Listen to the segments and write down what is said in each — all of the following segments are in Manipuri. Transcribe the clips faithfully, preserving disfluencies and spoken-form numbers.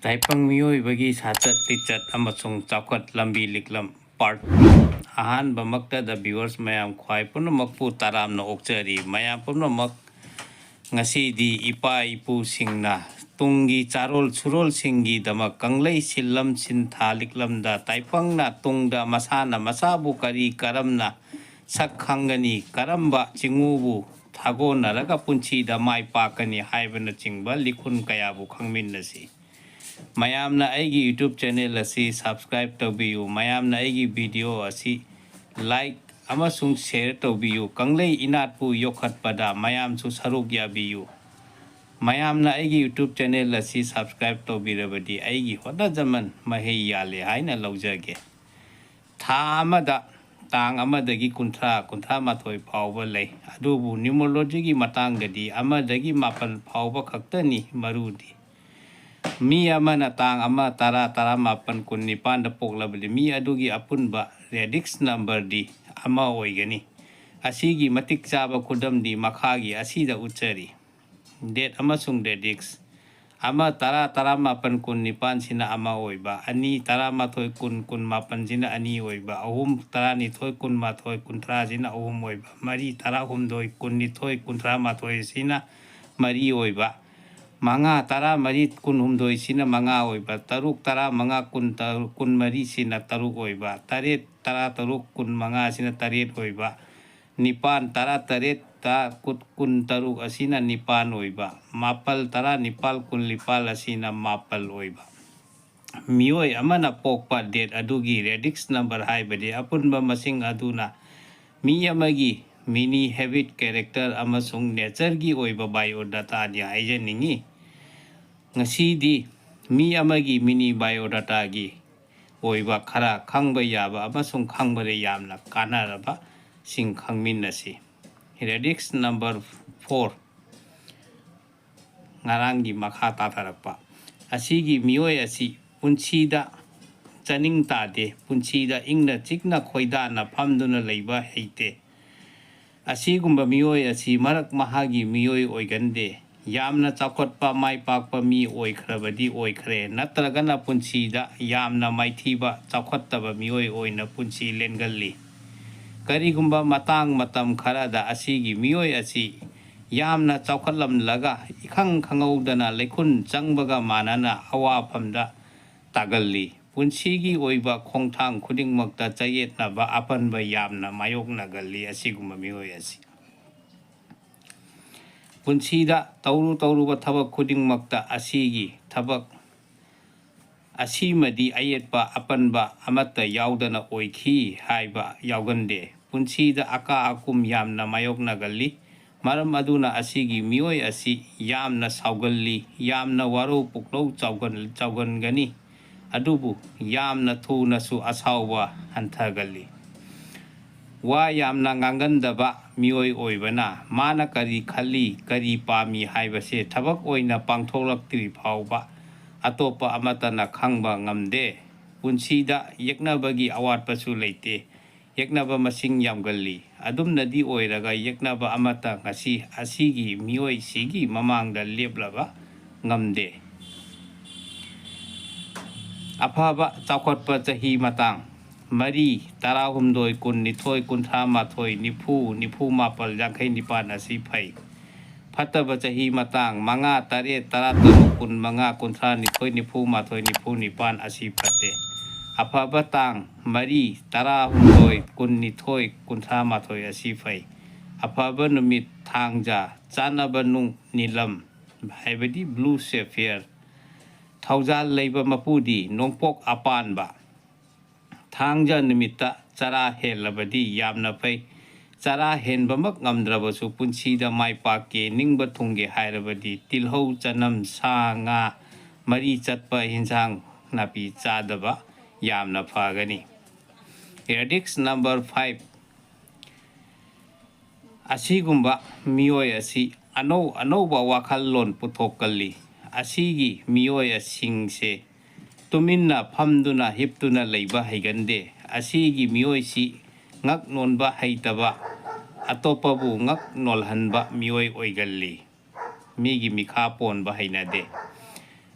ꯇꯥꯏꯄꯪ ꯃꯤꯑꯣꯏꯕꯒꯤ ꯁꯥꯆꯠ ꯂꯤꯆꯠ ꯑꯃꯁꯨꯡ ꯆꯥꯎꯈꯠ ꯂꯝꯕꯤ ꯂꯤꯛꯂꯝ part. ꯑꯍꯥꯟꯕꯃꯛꯇꯗ viewers ꯃꯌꯥꯝ ꯈ꯭ꯋꯥꯏ ꯄꯨꯝꯅꯃꯛꯄꯨ ꯇꯔꯥꯝꯅ ꯑꯣꯛꯆꯔꯤ꯫ ꯃꯌꯥꯝ ꯄꯨꯝꯅꯃꯛ ꯉꯁꯤꯗꯤ ꯏꯄꯥ ꯏꯄꯨꯁꯤꯡꯅ ꯇꯨꯡꯒꯤ ꯆꯥꯔꯣꯜ ꯁꯨꯔꯣꯜꯁꯤꯡꯒꯤꯗꯃꯛ ꯀꯪꯂꯩ ꯁꯤꯜꯂꯝ ꯁꯤꯟꯊꯥ ꯂꯤꯛꯂꯝꯗ ꯇꯥꯏꯄꯪꯅ ꯇꯨꯡꯗ ꯃꯁꯥꯅ ꯃꯁꯥꯕꯨ ꯀꯔꯤ ꯀꯔꯝꯅ ꯁꯛ ꯈꯪꯒꯅꯤ, ꯀꯔꯝꯕ ꯆꯤꯉꯨꯕꯨ ꯊꯥꯒꯣꯟꯅꯔꯒ ꯄꯨꯟꯁꯤꯗ ꯃꯥꯏ ꯄꯥꯛꯀꯅꯤ ꯍꯥꯏꯕꯅꯆꯤꯡꯕ ꯂꯤꯈꯨꯟ ꯀꯌꯥꯕꯨ ꯈꯪꯃꯤꯟꯅꯁꯤ꯫ ꯃꯌꯥꯝꯅ ꯑꯩꯒꯤ YouTube channel ꯑꯁꯤ subscribe ꯇꯧꯕꯤꯌꯨ꯫ ꯃꯌꯥꯝꯅ ꯑꯩꯒꯤ video ꯑꯁꯤ like ꯑꯃꯁꯨꯡ share ꯇꯧꯕꯤꯌꯨ꯫ ꯀꯪꯂꯩ ꯏꯅꯥꯠꯄꯨ ꯌꯣꯛꯈꯠꯄꯗ ꯃꯌꯥꯝꯁꯨ ꯁꯔꯨꯛ ꯌꯥꯕꯤꯌꯨ꯫ ꯃꯌꯥꯝꯅ ꯑꯩꯒꯤ YouTube channel ꯑꯁꯤ subscribe ꯇꯧꯕꯤꯔꯕꯗꯤ ꯑꯩꯒꯤ ꯍꯣꯠꯅꯖꯃꯟ ꯃꯍꯩ ꯌꯥꯜꯂꯦ ꯍꯥꯏꯅ ꯂꯧꯖꯒꯦ꯫ ꯊꯥ ꯑꯃꯗ ꯇꯥꯡ ꯑꯃꯗꯒꯤ ꯀꯨꯟꯊ꯭ꯔꯥ, ꯀꯨꯟꯊ꯭ꯔꯥ ꯃꯥꯊꯣꯏ ꯐꯥꯎꯕ ꯂꯩ꯫ ꯑꯗꯨꯕꯨ numerologyꯒꯤ ꯃꯇꯥꯡꯗꯗꯤ ꯑꯃꯗꯒꯤ ꯃꯥꯄꯜ ꯐꯥꯎꯕ ꯈꯛꯇꯅꯤ ꯃꯔꯨꯗꯤ꯫ ꯃꯤ ꯑꯃꯅ ꯇꯥꯡ ꯑꯃ, ꯇꯔꯥ, ꯇꯔꯥꯃꯥꯄꯜ, ꯀꯨꯟꯅꯤꯄꯥꯟꯗ ꯄꯣꯛꯂꯕꯗꯤ ꯃꯤ ꯑꯗꯨꯒꯤ ꯑꯄꯨꯟꯕ radix numberꯗꯤ ꯑꯃ ꯑꯣꯏꯒꯅꯤ꯫ ꯑꯁꯤꯒꯤ ꯃꯇꯤꯛ ꯆꯥꯕ ꯈꯨꯗꯝꯗꯤ ꯃꯈꯥꯒꯤ ꯑꯁꯤꯗ ꯎꯠꯆꯔꯤ꯫ Date ꯑꯃꯁꯨꯡ radix: ꯑꯃ, ꯇꯔꯥ, ꯇꯔꯥꯃꯥꯄꯜ, ꯀꯨꯟꯅꯤꯄꯥꯟꯁꯤꯅ ꯑꯃ ꯑꯣꯏꯕ, ꯑꯅꯤ, ꯇꯔꯥꯃꯥꯊꯣꯏ, ꯀꯨꯟ, ꯀꯨꯟꯃꯥꯄꯟꯁꯤꯅ ꯑꯅꯤ ꯑꯣꯏꯕ, ꯑꯍꯨꯝ, ꯇꯔꯥꯅꯤꯊꯣꯏ, ꯀꯨꯟꯃꯥꯊꯣꯏ, ꯀꯨꯟꯊ꯭ꯔꯥꯁꯤꯅ ꯑꯍꯨꯝ ꯑꯣꯏꯕ, ꯃꯔꯤ, ꯇꯔꯥꯍꯨꯝꯗꯣꯏ, ꯀꯨꯟꯅꯤꯊꯣꯏ, ꯀꯨꯟꯊ꯭ꯔꯥꯃꯥꯊꯣꯏꯁꯤꯅ ꯃꯔꯤ ꯑꯣꯏꯕ, ꯃꯉꯥ, ꯇꯔꯥꯃꯔꯤ, ꯀꯨꯟꯍꯨꯝꯗꯣꯏꯁꯤꯅ ꯃꯉꯥ ꯑꯣꯏꯕ, ꯇꯔꯨꯛ, ꯇꯔꯥꯃꯉꯥ, ꯀꯨꯟ, ꯀꯨꯟꯃꯔꯤꯁꯤꯅ ꯇꯔꯨꯛ ꯑꯣꯏꯕ, ꯇꯔꯦꯠ, ꯇꯔꯥꯇꯔꯨꯛ, ꯀꯨꯟꯃꯉꯥꯁꯤꯅ ꯇꯔꯦꯠ ꯑꯣꯏꯕ, ꯅꯤꯄꯥꯟ, ꯇꯔꯥꯇꯔꯦꯠ, ꯇ-, ꯀꯨꯟ, ꯀꯨꯟꯇꯔꯨꯛ ꯑꯁꯤꯅ ꯅꯤꯄꯥꯟ ꯑꯣꯏꯕ, ꯃꯥꯄꯜ, ꯇꯔꯥꯅꯤꯄꯥꯜ, ꯀꯨꯟꯅꯤꯄꯥꯜ ꯑꯁꯤꯅ ꯃꯥꯄꯜ ꯑꯣꯏꯕ꯫ ꯃꯤꯑꯣꯏ ꯑꯃꯅ ꯄꯣꯛꯄ date ꯑꯗꯨꯒꯤ radix number ꯍꯥꯏꯕꯗꯤ ꯑꯄꯨꯟꯕ ꯃꯁꯤꯡ ꯑꯗꯨꯅ ꯃꯤ ꯑꯃꯒꯤ mini habit, character ꯑꯃꯁꯨꯡ natureꯒꯤ ꯑꯣꯏꯕ biodatani ꯍꯥꯏꯖꯅꯤꯡꯏ꯫ ꯉꯁꯤꯗꯤ ꯃꯤ ꯑꯃꯒꯤ mini biodatagi ꯑꯣꯏꯕ ꯈꯔ ꯈꯪꯕ ꯌꯥꯕ ꯑꯃꯁꯨꯡ ꯈꯪꯕꯗ ꯌꯥꯝꯅ ꯀꯥꯟꯅꯔꯕꯁꯤꯡ ꯈꯪꯃꯤꯟꯅꯁꯤ꯫ Radix number four, ꯉꯔꯥꯡꯒꯤ ꯃꯈꯥ ꯇꯥꯊꯔꯛꯄ꯫ ꯑꯁꯤꯒꯤ ꯃꯤꯑꯣꯏ ꯑꯁꯤ ꯄꯨꯟꯁꯤꯗ ꯆꯥꯅꯤꯡ ꯇꯥꯗꯦ, ꯄꯨꯟꯁꯤꯗ ꯏꯪꯅ ꯆꯤꯛꯅ ꯈꯣꯏꯗꯥꯅ ꯐꯝꯗꯨꯅ ꯂꯩꯕ ꯍꯩꯇꯦ꯫ ꯑꯁꯤꯒꯨꯝꯕ ꯃꯤꯑꯣꯏ ꯑꯁꯤ ꯃꯔꯛ ꯃꯍꯥꯒꯤ ꯃꯤꯑꯣꯏ ꯑꯣꯏꯒꯟꯗꯦ꯫ ꯌꯥꯝꯅ ꯆꯥꯎꯈꯠꯄ, ꯃꯥꯏ ꯄꯥꯛꯄ ꯃꯤ ꯑꯣꯏꯈ꯭ꯔꯕꯗꯤ ꯑꯣꯏꯈ꯭ꯔꯦ, ꯅꯠꯇ꯭ꯔꯒꯅ ꯄꯨꯟꯁꯤꯗ ꯌꯥꯝꯅ ꯃꯥꯏꯊꯤꯕ, ꯆꯥꯎꯈꯠꯇꯕ ꯃꯤꯑꯣꯏ ꯑꯣꯏꯅ ꯄꯨꯟꯁꯤ ꯂꯦꯟꯒꯜꯂꯤ꯫ ꯀꯔꯤꯒꯨꯝꯕ ꯃꯇꯥꯡ ꯃꯇꯝ ꯈꯔꯗ ꯑꯁꯤꯒꯤ ꯃꯤꯑꯣꯏ ꯑꯁꯤ ꯌꯥꯝꯅ ꯆꯥꯎꯈꯠꯂꯝꯂꯒ ꯏꯈꯪ ꯈꯪꯍꯧꯗꯅ ꯂꯩꯈꯨꯟ ꯆꯪꯕꯒ ꯃꯥꯟꯅꯅ ꯑꯋꯥꯐꯝꯗ ꯇꯥꯒꯜꯂꯤ꯫ ꯄꯨꯟꯁꯤꯒꯤ ꯑꯣꯏꯕ ꯈꯣꯡꯊꯥꯡ ꯈꯨꯗꯤꯡꯃꯛꯇ ꯆꯌꯦꯠꯅꯕ, ꯑꯄꯟꯕ ꯌꯥꯝꯅ ꯃꯥꯌꯣꯛꯅꯒꯜꯂꯤ ꯑꯁꯤꯒꯨꯝꯕ ꯃꯤꯑꯣꯏ ꯑꯁꯤ꯫ ꯄꯨꯟꯁꯤꯗ ꯇꯧꯔꯨ ꯇꯧꯔꯨꯕ ꯊꯕꯛ ꯈꯨꯗꯤꯡꯃꯛꯇ ꯑꯁꯤꯒꯤ ꯊꯕꯛ ꯑꯁꯤꯃꯗꯤ ꯑꯌꯦꯠꯄ ꯑꯄꯟꯕ ꯑꯃꯠꯇ ꯌꯥꯎꯗꯅ ꯑꯣꯏꯈꯤ ꯍꯥꯏꯕ ꯌꯥꯎꯒꯟꯗꯦ꯫ ꯄꯨꯟꯁꯤꯗ ꯑꯀꯥ ꯑꯀꯨꯝ ꯌꯥꯝꯅ ꯃꯥꯌꯣꯛꯅꯒꯜꯂꯤ꯫ ꯃꯔꯝ ꯑꯗꯨꯅ ꯑꯁꯤꯒꯤ ꯃꯤꯑꯣꯏ ꯑꯁꯤ ꯌꯥꯝꯅ ꯁꯥꯎꯒꯜꯂꯤ, ꯌꯥꯝꯅ ꯋꯥꯔꯧ ꯄꯨꯛꯂꯧ ꯆꯥꯎꯒꯟ-, ꯆꯥꯎꯒꯟꯒꯅꯤ꯫ ꯑꯗꯨꯕꯨ ꯌꯥꯝꯅ ꯊꯨꯅꯁꯨ ꯑꯁꯥꯎꯕ ꯍꯟꯊꯒꯜꯂꯤ꯫ ꯋꯥ ꯌꯥꯝꯅ ꯉꯥꯡꯒꯟꯗꯕ ꯃꯤꯑꯣꯏ ꯑꯣꯏꯕꯅ ꯃꯥꯅ ꯀꯔꯤ ꯈꯜꯂꯤ, ꯀꯔꯤ ꯄꯥꯝꯃꯤ ꯍꯥꯏꯕꯁꯦ ꯊꯕꯛ ꯑꯣꯏꯅ ꯄꯥꯡꯊꯣꯛꯂꯛꯇ꯭ꯔꯤ ꯐꯥꯎꯕ ꯑꯇꯣꯞꯄ ꯑꯃꯠꯇꯅ ꯈꯪꯕ ꯉꯝꯗꯦ꯫ ꯄꯨꯟꯁꯤꯗ ꯌꯦꯛꯅꯕꯒꯤ ꯑꯋꯥꯠꯄꯁꯨ ꯂꯩꯇꯦ꯫ ꯌꯦꯛꯅꯕ ꯃꯁꯤꯡ ꯌꯥꯝꯒꯜꯂꯤ꯫ ꯑꯗꯨꯝꯅꯗꯤ ꯑꯣꯏꯔꯒ ꯌꯦꯛꯅꯕ ꯑꯃꯠꯇ ꯉꯁꯤ ꯑꯁꯤꯒꯤ ꯃꯤꯑꯣꯏꯁꯤꯒꯤ ꯃꯃꯥꯡꯗ ꯂꯦꯞꯂꯕ ꯉꯝꯗꯦ꯫ ꯑꯐꯕ ꯆꯥꯎꯈꯠꯄ ꯆꯍꯤ ꯃꯇꯥꯡ: ꯃꯔꯤ, ꯇꯔꯥꯍꯨꯝꯗꯣꯏ, ꯀꯨꯟꯅꯤꯊꯣꯏ, ꯀꯨꯟꯊ꯭ꯔꯥ ꯃꯥꯊꯣꯏ, ꯅꯤꯐꯨ, ꯅꯤꯐꯨ ꯃꯥꯄꯜ, ꯌꯥꯡꯈꯩ ꯅꯤꯄꯥꯟ ꯑꯁꯤ ꯐꯩ꯫ ꯐꯠꯇꯕ ꯆꯍꯤ ꯃꯇꯥꯡ: ꯃꯉꯥ, ꯇꯔꯦꯠ, ꯇꯔꯥꯇꯔꯨꯛ, ꯀꯨꯟꯃꯉꯥ, ꯀꯨꯟꯊ꯭ꯔꯥ ꯅꯤꯊꯣꯏ, ꯅꯤꯐꯨ ꯃꯥꯊꯣꯏ, ꯅꯤꯐꯨ ꯅꯤꯄꯥꯟ ꯑꯁꯤ ꯐꯠꯇꯦ꯫ ꯑꯐꯕ ꯇꯥꯡ: ꯃꯔꯤ, ꯇꯔꯥꯍꯨꯝꯗꯣꯏ, ꯀꯨꯟꯅꯤꯊꯣꯏ, ꯀꯨꯟꯊ꯭ꯔꯥ ꯃꯥꯊꯣꯏ ꯑꯁꯤ ꯐꯩ꯫ ꯑꯐꯕ ꯅꯨꯃꯤꯠ: ꯊꯥꯡꯖ꯫ ꯆꯥꯅꯕ ꯅꯨꯡ: ꯅꯤꯂꯝ, ꯍꯥꯏꯕꯗꯤ blue sapphire꯫ ꯊꯧꯖꯥꯜ ꯂꯩꯕ ꯃꯄꯨꯗꯤ ꯅꯣꯡꯄꯣꯛ ꯑꯄꯥꯟꯕ꯫ ꯊꯥꯡꯖ ꯅꯨꯃꯤꯠꯇ ꯆꯔꯥ ꯍꯦꯜꯂꯕꯗꯤ ꯌꯥꯝꯅ ꯐꯩ꯫ ꯆꯔꯥ ꯍꯦꯟꯕꯃꯛ ꯉꯝꯗ꯭ꯔꯕꯁꯨ ꯄꯨꯟꯁꯤꯗ ꯃꯥꯏ ꯄꯥꯛꯀꯦ, ꯅꯤꯡꯕ ꯊꯨꯡꯒꯦ ꯍꯥꯏꯔꯕꯗꯤ ꯇꯤꯜꯍꯧ, ꯆꯅꯝ, ꯁꯥ, ꯉꯥ, ꯃꯔꯤ ꯆꯠꯄ ꯍꯤꯟꯖꯥꯡ ꯅꯥꯄꯤ ꯆꯥꯗꯕ ꯌꯥꯝꯅ ꯐꯒꯅꯤ꯫ Verdict number five: ꯑꯁꯤꯒꯨꯝꯕ ꯃꯤꯑꯣꯏ ꯑꯁꯤ ꯑꯅꯧ ꯑꯅꯧꯕ ꯋꯥꯈꯜꯂꯣꯟ ꯄꯨꯊꯣꯛꯀꯜꯂꯤ꯫ ꯑꯁꯤꯒꯤ ꯃꯤꯑꯣꯏꯁꯤꯡꯁꯦ ꯇꯨꯃꯤꯟꯅ ꯐꯝꯗꯨꯅ ꯍꯤꯞꯇꯨꯅ ꯂꯩꯕ ꯍꯩꯒꯟꯗꯦ꯫ ꯑꯁꯤꯒꯤ ꯃꯤꯑꯣꯏꯁꯤ ꯉꯛ ꯅꯣꯟꯕ ꯍꯩꯇꯕ, ꯑꯇꯣꯞꯄꯕꯨ ꯉꯛ ꯅꯣꯜꯍꯟꯕ ꯃꯤꯑꯣꯏ ꯑꯣꯏꯒꯜꯂꯤ꯫ ꯃꯤꯒꯤ ꯃꯤꯈꯥ ꯄꯣꯟꯕ ꯍꯩꯅꯗꯦ꯫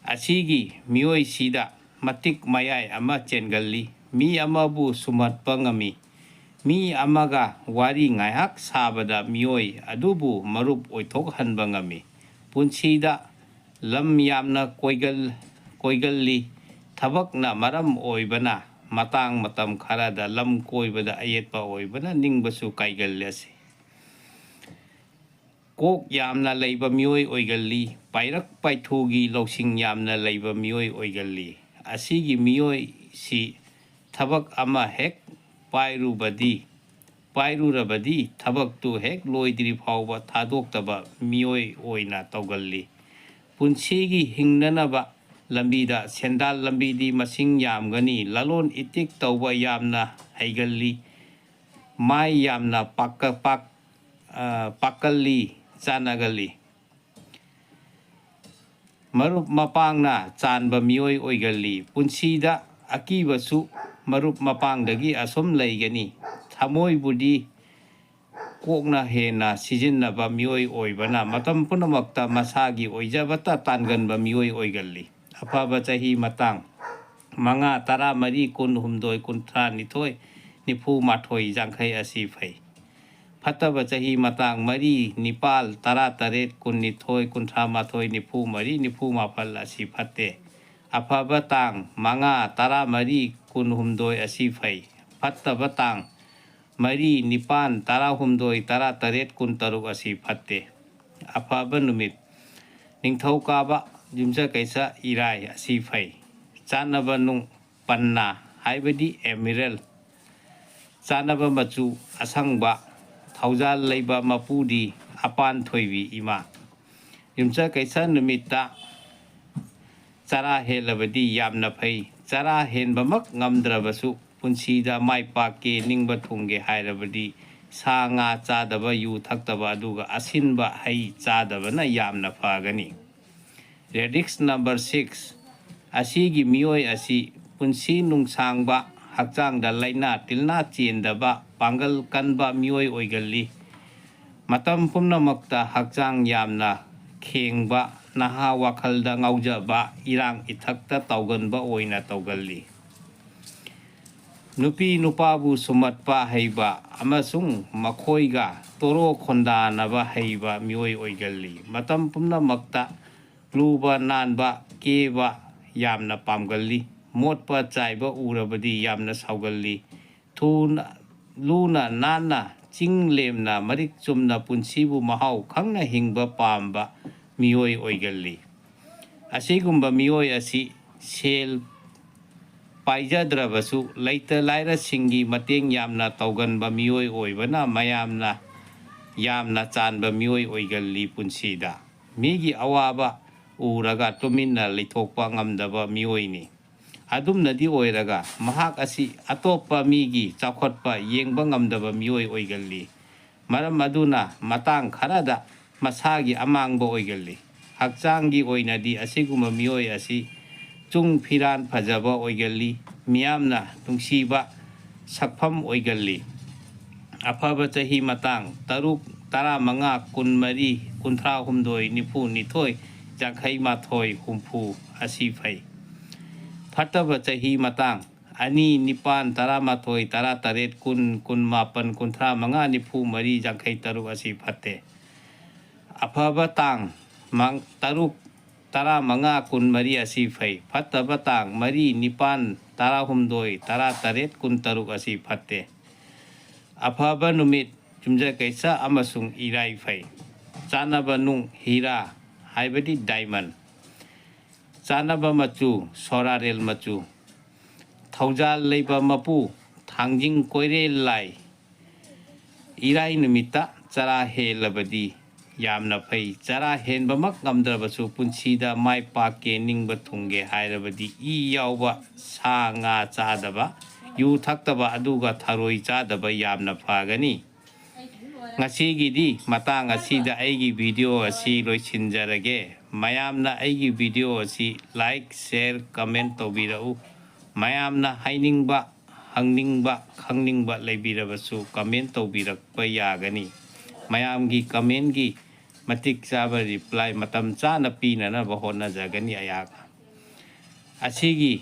ꯑꯁꯤꯒꯤ ꯃꯤꯑꯣꯏꯁꯤꯗ ꯃꯇꯤꯛ ꯃꯌꯥꯏ ꯑꯃ ꯆꯦꯟꯒꯜꯂꯤ꯫ ꯃꯤ ꯑꯃꯕꯨ ꯁꯨꯝꯍꯠꯄ ꯉꯝꯃꯤ꯫ ꯃꯤ ꯑꯃꯒ ꯋꯥꯔꯤ ꯉꯥꯏꯍꯥꯛ ꯁꯥꯕꯗ ꯃꯤꯑꯣꯏ ꯑꯗꯨꯕꯨ ꯃꯔꯨꯞ ꯑꯣꯏꯊꯣꯛꯍꯟꯕ ꯉꯝꯃꯤ꯫ ꯄꯨꯟꯁꯤꯗ ꯂꯝ ꯌꯥꯝꯅ ꯀꯣꯏꯒꯜ-, ꯀꯣꯏꯒꯜꯂꯤ꯫ ꯊꯕꯛꯅ ꯃꯔꯝ ꯑꯣꯏꯕꯅ ꯃꯇꯥꯡ ꯃꯇꯝ ꯈꯔꯗ ꯂꯝ ꯀꯣꯏꯕꯗ ꯑꯌꯦꯠꯄ ꯑꯣꯏꯕꯅ ꯅꯤꯡꯕꯁꯨ ꯀꯥꯏꯒꯜꯂꯁꯤ꯫ ꯀꯣꯛ ꯌꯥꯝꯅ ꯂꯩꯕ ꯃꯤꯑꯣꯏ ꯑꯣꯏꯒꯜꯂꯤ꯫ ꯄꯥꯏꯔꯛ ꯄꯥꯏꯊꯨꯒꯤ ꯂꯧꯁꯤꯡ ꯌꯥꯝꯅ ꯂꯩꯕ ꯃꯤꯑꯣꯏ ꯑꯣꯏꯒꯜꯂꯤ꯫ ꯑꯁꯤꯒꯤ ꯃꯤꯑꯣꯏꯁꯤ ꯊꯕꯛ ꯑꯃ ꯍꯦꯛ ꯄꯥꯏꯔꯨꯕꯗꯤ, ꯄꯥꯏꯔꯨꯔꯕꯗꯤ ꯊꯕꯛꯇꯨ ꯍꯦꯛ ꯂꯣꯏꯗ꯭ꯔꯤ ꯐꯥꯎꯕ ꯊꯥꯗꯣꯛꯇꯕ ꯃꯤꯑꯣꯏ ꯑꯣꯏꯅ ꯇꯧꯒꯜꯂꯤ꯫ ꯄꯨꯟꯁꯤꯒꯤ ꯍꯤꯡꯅꯅꯕ ꯂꯝꯕꯤꯗ ꯁꯦꯟꯗꯥꯜ ꯂꯝꯕꯤꯗꯤ ꯃꯁꯤꯡ ꯌꯥꯝꯒꯅꯤ꯫ ꯂꯂꯣꯟ ꯏꯇꯤꯛ ꯇꯧꯕ ꯌꯥꯝꯅ ꯍꯩꯒꯜꯂꯤ꯫ ꯃꯥꯏ ꯌꯥꯝꯅ ꯄꯥꯛꯀ-, ꯄꯥꯛ-, ꯑ, ꯄꯥꯛꯀꯜꯂꯤ, ꯆꯥꯟꯅꯒꯜꯂꯤ꯫ ꯃꯔꯨꯞ ꯃꯄꯥꯡꯅ ꯆꯥꯟꯕ ꯃꯤꯑꯣꯏ ꯑꯣꯏꯒꯜꯂꯤ꯫ ꯄꯨꯟꯁꯤꯗ ꯑꯀꯤꯕꯁꯨ ꯃꯔꯨꯞ ꯃꯄꯥꯡꯗꯒꯤ ꯑꯁꯨꯝ ꯂꯩꯒꯅꯤ꯫ ꯊꯃꯣꯏꯕꯨꯗꯤ ꯀꯣꯛꯅ ꯍꯦꯟꯅ ꯁꯤꯖꯤꯟꯅꯕ ꯃꯤꯑꯣꯏ ꯑꯣꯏꯕꯅ ꯃꯇꯝ ꯄꯨꯝꯅꯃꯛꯇ ꯃꯁꯥꯒꯤ ꯑꯣꯏꯖꯕꯇ ꯇꯥꯟꯒꯟꯕ ꯃꯤꯑꯣꯏ ꯑꯣꯏꯒꯜꯂꯤ꯫ ꯑꯐꯕ ꯆꯍꯤ ꯃꯇꯥꯡ: ꯃꯉꯥ, ꯇꯔꯥꯃꯔꯤ, ꯀꯨꯟꯍꯨꯝꯗꯣꯏ, ꯀꯨꯟꯊ꯭ꯔꯥꯅꯤꯊꯣꯏ, ꯅꯤꯐꯨꯃꯥꯊꯣꯏ, ꯌꯥꯡꯈꯩ ꯑꯁꯤ ꯐꯩ꯫ ꯐꯠꯇꯕ ꯆꯍꯤ ꯃꯇꯥꯡ: ꯃꯔꯤ, ꯅꯤꯄꯥꯜ, ꯇꯔꯥꯇꯔꯦꯠ, ꯀꯨꯟꯅꯤꯊꯣꯏ, ꯀꯨꯟꯊ꯭ꯔꯥꯃꯥꯊꯣꯏ, ꯅꯤꯐꯨꯃꯔꯤ, ꯅꯤꯐꯨꯃꯥꯄꯜ ꯑꯁꯤ ꯐꯠꯇꯦ꯫ ꯑꯐꯕ ꯇꯥꯡ: ꯃꯉꯥ, ꯇꯔꯥꯃꯔꯤ, ꯀꯨꯟꯍꯨꯝꯗꯣꯏ ꯑꯁꯤ ꯐꯩ꯫ ꯐꯠꯇꯕ ꯇꯥꯡ: ꯃꯔꯤ, ꯅꯤꯄꯥꯜ, ꯇꯔꯥꯍꯨꯝꯗꯣꯏ, ꯇꯔꯥꯇꯔꯦꯠ, ꯀꯨꯟꯇꯔꯨꯛ ꯑꯁꯤ ꯐꯠꯇꯦ꯫ ꯑꯐꯕ ꯅꯨꯃꯤꯠ: ꯅꯤꯡꯊꯧꯀꯥꯕ, ꯌꯨꯝꯁꯀꯩꯁ, ꯏꯔꯥꯏ ꯑꯁꯤ ꯐꯩ꯫ ꯆꯥꯅꯕ ꯅꯨꯡ: ꯄꯟꯅꯥ, ꯍꯥꯏꯕꯗꯤ ꯑꯦꯃꯤꯔꯦꯜ꯫ ꯆꯥꯅꯕ ꯃꯆꯨ: ꯑꯁꯪꯕ꯫ ꯊꯧꯖꯥꯜ ꯂꯩꯕ ꯃꯄꯨꯗꯤ ꯑꯄꯥꯟ ꯊꯣꯏꯕꯤ ꯏꯃꯥ꯫ ꯌꯨꯝꯁꯀꯩꯁ ꯅꯨꯃꯤꯠꯇ ꯆꯔꯥ ꯍꯦꯜꯂꯕꯗꯤ ꯌꯥꯝꯅ ꯐꯩ꯫ ꯆꯔꯥ ꯍꯦꯟꯕꯃꯛ ꯉꯝꯗ꯭ꯔꯕꯁꯨ ꯄꯨꯟꯁꯤꯗ ꯃꯥꯏ ꯄꯥꯛꯀꯦ ꯅꯤꯡꯕ ꯊꯨꯡꯒꯦ ꯍꯥꯏꯔꯕꯗꯤ ꯁꯥ ꯉꯥ ꯆꯥꯗꯕ, ꯌꯨ ꯊꯛꯇꯕ, ꯑꯗꯨꯒ ꯑꯁꯤꯟꯕ ꯍꯩ ꯆꯥꯗꯕꯅ ꯌꯥꯝꯅ ꯐꯒꯅꯤ꯫ Redick number six: ꯑꯁꯤꯒꯤ ꯃꯤꯑꯣꯏ ꯑꯁꯤ ꯄꯨꯟꯁꯤ ꯅꯨꯡꯁꯥꯡꯕ, ꯍꯛꯆꯥꯡꯗ ꯂꯥꯏꯅꯥ ꯇꯤꯜꯅꯥ ꯆꯦꯟꯗꯕ, ꯄꯥꯡꯒꯜ ꯀꯟꯕ ꯃꯤꯑꯣꯏ ꯑꯣꯏꯒꯜꯂꯤ꯫ ꯃꯇꯝ ꯄꯨꯝꯅꯃꯛꯇ ꯍꯛꯆꯥꯡ ꯌꯥꯝꯅ ꯈꯦꯡꯕ, ꯅꯍꯥ ꯋꯥꯈꯜꯗ ꯉꯥꯎꯖꯕ, ꯏꯔꯥꯡ ꯏꯊꯛꯇ ꯇꯧꯒꯟꯕ ꯑꯣꯏꯅ ꯇꯧꯒꯜꯂꯤ꯫ ꯅꯨꯄꯤ ꯅꯨꯄꯥꯕꯨ ꯁꯨꯝꯍꯠꯄ ꯍꯩꯕ ꯑꯃꯁꯨꯡ ꯃꯈꯣꯏꯒ ꯇꯣꯔꯣ ꯈꯣꯟꯗꯥꯅꯕ ꯍꯩꯕ ꯃꯤꯑꯣꯏ ꯑꯣꯏꯒꯜꯂꯤ꯫ ꯃꯇꯝ ꯄꯨꯝꯅꯃꯛꯇ ꯂꯨꯕ ꯅꯥꯟꯕ ꯀꯦꯕ ꯌꯥꯝꯅ ꯄꯥꯝꯒꯜꯂꯤ꯫ ꯃꯣꯠꯄ ꯆꯥꯏꯕ ꯎꯔꯕꯗꯤ ꯌꯥꯝꯅ ꯁꯥꯎꯒꯜꯂꯤ꯫ ꯊꯨꯅ, ꯂꯨꯅ ꯅꯥꯟꯅ, ꯆꯤꯡ ꯂꯦꯝꯅ, ꯃꯔꯤꯛ ꯆꯨꯝꯅ ꯄꯨꯟꯁꯤꯕꯨ ꯃꯍꯥꯎ ꯈꯪꯅ ꯍꯤꯡꯕ ꯄꯥꯝꯕ ꯃꯤꯑꯣꯏ ꯑꯣꯏꯒꯜꯂꯤ꯫ ꯑꯁꯤꯒꯨꯝꯕ ꯃꯤꯑꯣꯏ ꯑꯁꯤ ꯁꯦꯜ ꯄꯥꯏꯖꯗ꯭ꯔꯕꯁꯨ ꯂꯩꯇ ꯂꯥꯏꯔꯁꯤꯡꯒꯤ ꯃꯇꯦꯡ ꯌꯥꯝꯅ ꯇꯧꯒꯟꯕ ꯃꯤꯑꯣꯏ ꯑꯣꯏꯕꯅ ꯃꯌꯥꯝꯅ ꯌꯥꯝꯅ ꯆꯥꯟꯕ ꯃꯤꯑꯣꯏ ꯑꯣꯏꯒꯜꯂꯤ꯫ ꯄꯨꯟꯁꯤꯗ ꯃꯤꯒꯤ ꯑꯋꯥꯕ ꯎꯔꯒ ꯇꯨꯃꯤꯟꯅ ꯂꯩꯊꯣꯛꯄ ꯉꯝꯗꯕ ꯃꯤꯑꯣꯏꯅꯤ꯫ ꯑꯗꯨꯝꯅꯗꯤ ꯑꯣꯏꯔꯒ ꯃꯍꯥꯛ ꯑꯁꯤ ꯑꯇꯣꯞꯄ ꯃꯤꯒꯤ ꯆꯥꯎꯈꯠꯄ ꯌꯦꯡꯕ ꯉꯝꯗꯕ ꯃꯤꯑꯣꯏ ꯑꯣꯏꯒꯜꯂꯤ꯫ ꯃꯔꯝ ꯑꯗꯨꯅ ꯃꯇꯥꯡ ꯈꯔꯗ ꯃꯁꯥꯒꯤ ꯑꯃꯥꯡꯕ ꯑꯣꯏꯒꯜꯂꯤ꯫ ꯍꯛꯆꯥꯡꯒꯤ ꯑꯣꯏꯅꯗꯤ ꯑꯁꯤꯒꯨꯝꯕ ꯃꯤꯑꯣꯏ ꯑꯁꯤ ꯆꯨꯡ ꯐꯤꯔꯥꯟ ꯐꯖꯕ ꯑꯣꯏꯒꯜꯂꯤ꯫ ꯃꯤꯌꯥꯝꯅ ꯅꯨꯡꯁꯤꯕ ꯁꯛꯐꯝ ꯑꯣꯏꯒꯜꯂꯤ꯫ ꯑꯐꯕ ꯆꯍꯤ ꯃꯇꯥꯡ ꯇꯔꯨꯛ, ꯇꯔꯥꯃꯉꯥ, ꯀꯨꯟꯃꯔꯤ, ꯀꯨꯟꯊ꯭ꯔꯥꯍꯨꯝꯗꯣꯏ, ꯅꯤꯐꯨꯅꯤꯊꯣꯏ, ꯌꯥꯡꯈꯩ ꯃꯥꯊꯣꯏ, ꯍꯨꯝꯐꯨ ꯑꯁꯤ ꯐꯩ꯫ ꯐꯠꯇꯕ ꯆꯍꯤ ꯃꯇꯥꯡ ꯑꯅꯤ, ꯅꯤꯄꯥꯟ, ꯇꯔꯥꯃꯥꯊꯣꯏ, ꯇꯔꯥꯇꯔꯦꯠ, ꯀꯨꯟ, ꯀꯨꯟꯃꯥꯄꯟ, ꯀꯨꯟꯊ꯭ꯔꯥꯃꯉꯥ, ꯅꯤꯐꯨꯃꯔꯤ, ꯌꯥꯡꯈꯩ ꯇꯔꯨꯛ ꯑꯁꯤ ꯐꯠꯇꯦ꯫ ꯑꯐꯕ ꯇꯥꯡ ꯃꯥꯡ-, ꯇꯔꯨꯛ, ꯇꯔꯥꯃꯉꯥ, ꯀꯨꯟꯃꯔꯤ ꯑꯁꯤ ꯐꯩ꯫ ꯐꯠꯇꯕ ꯇꯥꯡ ꯃꯔꯤ, ꯅꯤꯄꯥꯟ, ꯇꯔꯥꯍꯨꯝꯗꯣꯏ, ꯇꯔꯥꯇꯔꯦꯠ, ꯀꯨꯟꯇꯔꯨꯛ ꯑꯁꯤ ꯐꯠꯇꯦ꯫ ꯑꯐꯕ ꯅꯨꯃꯤꯠ ꯌꯨꯝꯖꯀꯩꯁ ꯑꯃꯁꯨꯡ ꯏꯔꯥꯏ ꯐꯩ꯫ ꯆꯥꯅꯕ ꯅꯨꯡ ꯍꯤꯔꯥ, ꯍꯥꯏꯕꯗꯤ diamond꯫ ꯆꯥꯅꯕ ꯃꯆꯨ ꯁꯣꯔꯥꯔꯦꯜ ꯃꯆꯨ꯫ ꯊꯧꯖꯥꯜ ꯂꯩꯕ ꯃꯄꯨ ꯊꯥꯡꯖꯤꯡ ꯀꯣꯏꯔꯦꯜ ꯂꯥꯏ꯫ ꯏꯔꯥꯏ ꯅꯨꯃꯤꯠꯇ ꯆꯔꯥ ꯍꯦꯜꯂꯕꯗꯤ ꯌꯥꯝꯅ ꯐꯩ꯫ ꯆꯔꯥ ꯍꯦꯟꯕꯃꯛ ꯉꯝꯗ꯭ꯔꯕꯁꯨ ꯄꯨꯟꯁꯤꯗ ꯃꯥꯏ ꯄꯥꯛꯀꯦ ꯅꯤꯡꯕ ꯊꯨꯡꯒꯦ ꯍꯥꯏꯔꯕꯗꯤ ꯏ ꯌꯥꯎꯕ ꯁꯥ ꯉꯥ ꯆꯥꯗꯕ, ꯌꯨ ꯊꯛꯇꯕ, ꯑꯗꯨꯒ ꯊꯔꯣꯏ ꯆꯥꯗꯕ ꯌꯥꯝꯅ ꯐꯒꯅꯤ꯫ ꯉꯁꯤꯒꯤꯗꯤ ꯃꯇꯥꯡ ꯑꯁꯤꯗ ꯑꯩꯒꯤ video ꯑꯁꯤ ꯂꯣꯏꯁꯤꯟꯖꯔꯒꯦ꯫ ꯃꯌꯥꯝꯅ ꯑꯩꯒꯤ video ꯑꯁꯤ like, share, comment ꯇꯧꯕꯤꯔꯛꯎ꯫ ꯃꯌꯥꯝꯅ ꯍꯥꯏꯅꯤꯡꯕ, ꯍꯪꯅꯤꯡꯕ, ꯈꯪꯅꯤꯡꯕ ꯂꯩꯕꯤꯔꯕꯁꯨ comment ꯇꯧꯕꯤꯔꯛꯄ ꯌꯥꯒꯅꯤ꯫ ꯃꯌꯥꯝꯒꯤ commentꯒꯤ ꯃꯇꯤꯛ ꯆꯥꯕ ꯔꯤꯄ꯭ꯂꯥꯏ ꯃꯇꯝ ꯆꯥꯅ ꯄꯤꯅꯅꯕ ꯍꯣꯠꯅꯖꯒꯅꯤ ꯑꯩꯍꯥꯛꯅ꯫ ꯑꯁꯤꯒꯤ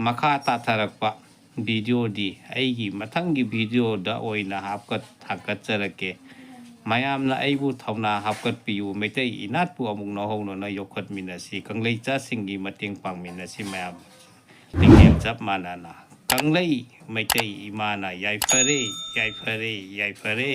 ꯃꯈꯥ ꯇꯥꯊꯔꯛꯄ ꯚꯤꯗꯤꯑꯣꯗꯤ ꯑꯩꯒꯤ ꯃꯊꯪꯒꯤ ꯚꯤꯗꯤꯑꯣꯗ ꯑꯣꯏꯅ ꯍꯥꯞꯀꯠ ꯍꯥꯞꯀꯠꯆꯔꯛꯀꯦ꯫ ꯃꯌꯥꯝꯅ ꯑꯩꯕꯨ ꯊꯧꯅꯥ ꯍꯥꯞꯀꯠꯄꯤꯌꯨ꯫ ꯃꯩꯇꯩ ꯏꯅꯥꯠꯄꯨ ꯑꯃꯨꯛ ꯅꯧꯍꯧꯅꯅ ꯌꯣꯛꯈꯠꯃꯤꯟꯅꯁꯤ꯫ ꯀꯪꯂꯩꯆꯥꯁꯤꯡꯒꯤ ꯃꯇꯦꯡ ꯄꯥꯡꯃꯤꯟꯅꯁꯤ ꯃꯌꯥꯝ꯫ ꯂꯤꯡꯖꯦꯜ ꯆꯞ ꯃꯥꯟꯅꯅ꯫ ꯀꯪꯂꯩ ꯃꯩꯇꯩ ꯏꯃꯥꯅ ꯌꯥꯏꯐꯔꯦ, ꯌꯥꯏꯐꯔꯦ, ꯌꯥꯏꯐꯔꯦ꯫